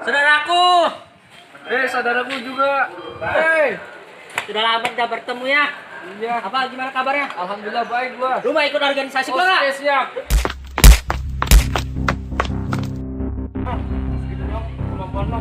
Saudaraku. Saudaraku juga. Hei, Sudah lama tidak bertemu ya. iya. Apa gimana kabarnya? Alhamdulillah baik gua. Lu mau ikut organisasi gua nggak? Oke, siap. Segitu dong, kemampuan lo.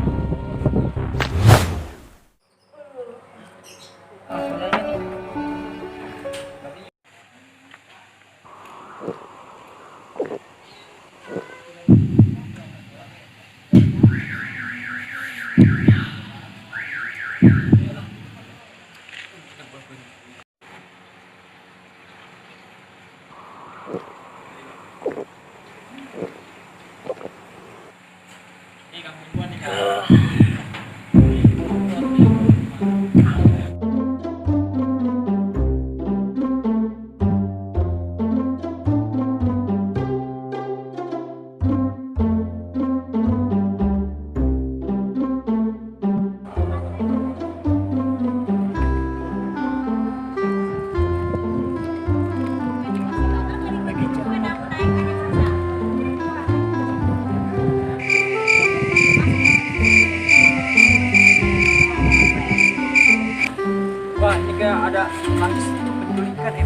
Wah, ini kayak ada langis penculikan ya.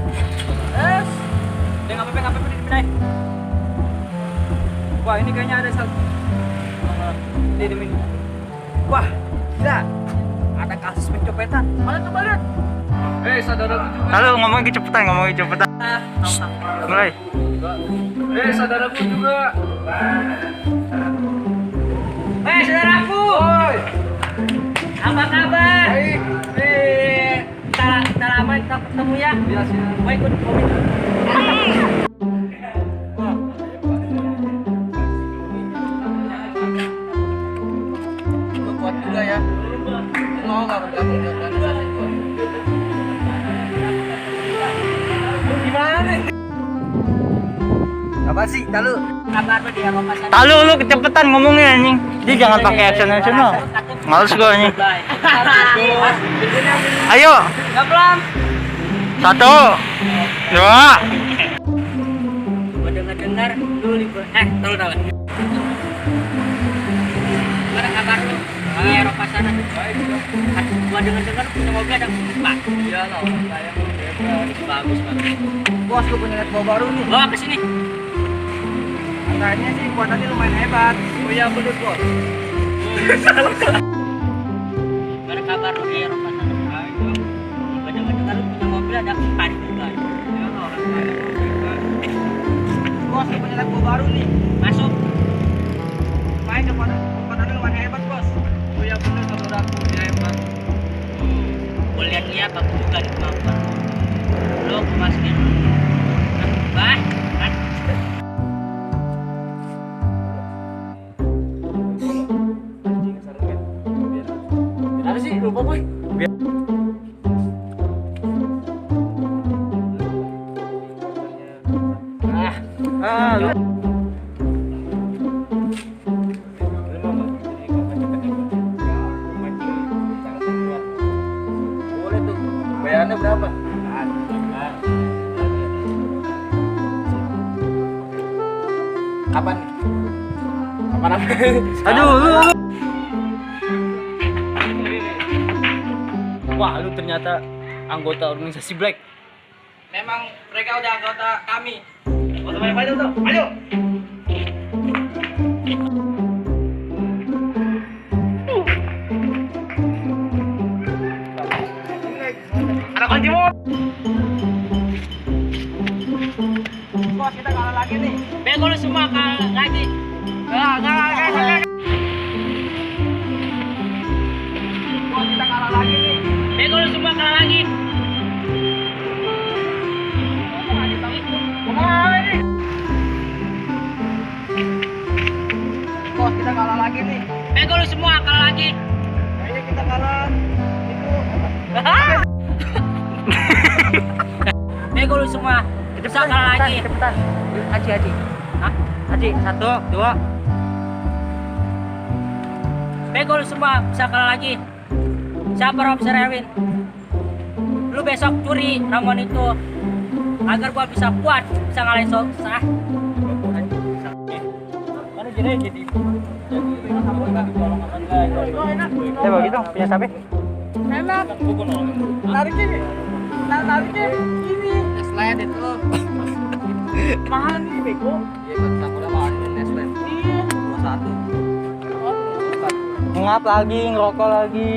Dia ngapain pindah. Wah, ini kayaknya ada satu. Ini. Wah, tidak. Ada kasus pencopetan. Mana coba lihat. Saudaraku juga. Halo, ngomongin kecepatan. Mulai. Saudaraku juga. Saudaraku. Oi. Apa kabar? Baik. Kita lama kita ketemu ya. Iya, sih. Mau ikut Lu kuat juga ya. Mau nggak bergabung di organisasi gua? Gimana nih? Apa sih? Talu. kabar lu di Eropa sana? Talu lu kecepatan ngomongnya anjing. Dia jangan pakai action nasional. Males gua anjing. Ayo. Gablam. 1 2. Gua dengar lu libur. Tahu. Gimana kabar lu di Eropa sana? Gua dengar punya mobil ada 4. Iya lah, saya mau bebas. Bagus. Bos, lu punya laptop baru nih. Bawa ke sini. Katanya sih kuatannya lumayan hebat. Oh iya, bener bos. Gimana kabar lu di Eropa sana? Gua dengar lu punya mobil ada 4 juga. Iya lah, orang kaya mau bebas. Bos, lu punya laptop baru nih. Masuk. Main kuatannya lumayan hebat bos. Oh iya bener, saudaraku dia hebat. Gua lihat bagus juga di kemampuan lu masukin bah kan Ada sih, lupa boy. Lu. Boleh tuh. Bayarannya berapa? Kapan? Kapan apa? Aduh, lu. Wah, lu ternyata anggota organisasi Black. memang mereka udah anggota kami. Foto banyak tuh. Ayo. Anak kunci mau. Bos, kita kalah lagi nih. Bego lu semua kalah lagi. Kalah. Bos, kita kalah lagi nih. Bego lu semua kalah lagi. Bos, kita kalah lagi nih. Bego lu semua kalah lagi. Kayaknya kita kalah itu. Bego lu semua. Bisa kalah lagi. Cepetan. Haji. Hah? Haji, 1 2. Bego lu semua bisa kalah lagi. Siapa Rob Serewin? Lu besok curi ramuan itu agar gua bisa kuat, bisa ngalahin sah. Mana jadi Coba gitu, punya sapi. Enak. Nariknya ini. Nariknya ini. Slide itu. Mahal nih bego. Iya, kan udah mahal ini slide. Iya. 21. Ngap lagi, ngerokok lagi.